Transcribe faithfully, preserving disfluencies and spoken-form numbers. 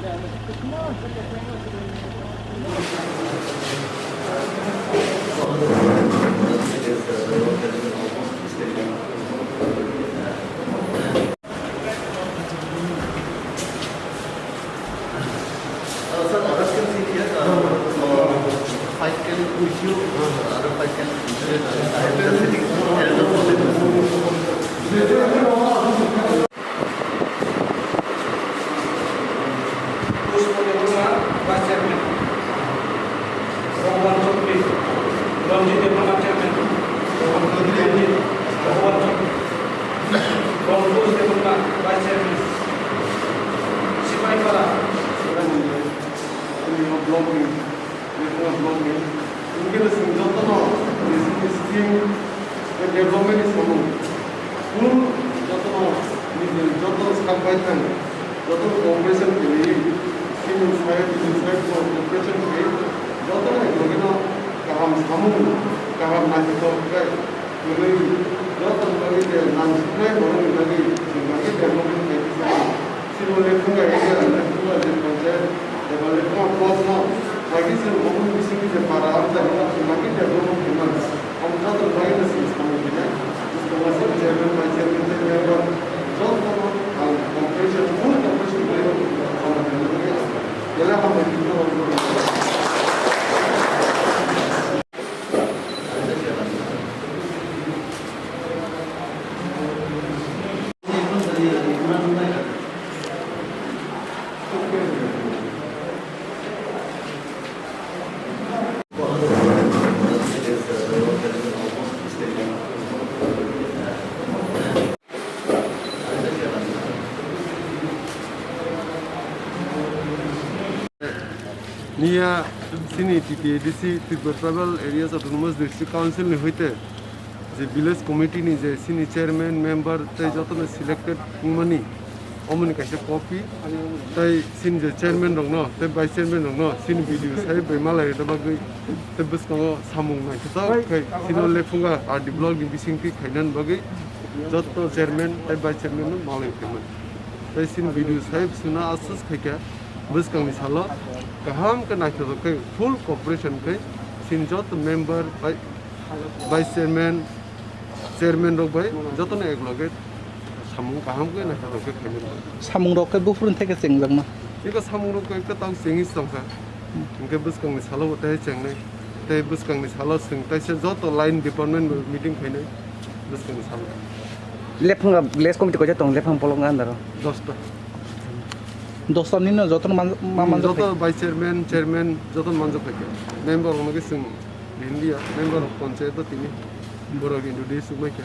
Uh, sir, others can sit here. Uh, uh, five can with you. Uh, other five can sit. Uh, I am just sitting. Pushpa Debbarma, Vice Chairman. Bhagwan Chokri, Ranjit Debbarma, Chairman. Ranjit, Bhagwan Chokri. Pankaj Debbarma, Vice Chairman. Sipaipara. Block ni, block ni. Inkhe chwng jotono scheme development ni samung full jotono nijini joto sak bai thang, jotono cooperation khlaiwi, chini side, chini side no cooperation khlaiwi, jotono ekloge no kaham samung, kaham naithothok khe kwrwi, jotoni bagwi je nang suknai borokni bagwi chwng bagwi development khlai khe chini lephunga area, lephunga je panchayat eba lephunga block no bagwi chwng omo bisingtwi je para amchaini no chwng bagwi development khlaimani. Omo joto bagwi no chwng samung khlainai. Bwskango chairman, vice chairman tei member jotono ang cooperation, full cooperation khlaiwi samung khlainani bagwi belai hambai khe khulumkha. Niya chini T T A D C, Tripura Tribal Areas Autonomous District Council ni hoite je village committee ni je chini chairman, member tei jotono selected wngmani, omoni kaisa copy tei chini je chairman rokno tei vice chairman rokno chini B D O sahib bai malai rwna bagwi tei bwskango samung naithothok khe chini lephunga R D block ni bisingtwi khainani bagwi joto chairman tei vice chairman no malai phaimani. Tei chini B D O sahib chwngno assist khaikha bwskangni salo kaham khe naithothok khe full cooperation khe chini joto member bai vice chairman, chairman rok bai jotono ekloge samung kaham khe naithothok khe khaimani. Samung rok khe buphuruni theke chengjakma? Eko samung rok khe ekta tang chengwi tongkha. Hwnkhe bwskangni salo bo tei chengnai. Tei bwskangni salo chwng teisa joto line department bo meeting khainai bwskangni salo. Lephunga village committee koisa tong lephang polok nga andaro? Dosta. Dosta nino jotono man-, ma-, Hmm, manjak joto phai? Vice chairman, chairman jotono manjak phaikha. Member rokno khe chwng rinliya, member of panchayat o tini borok introduce wngbaikha.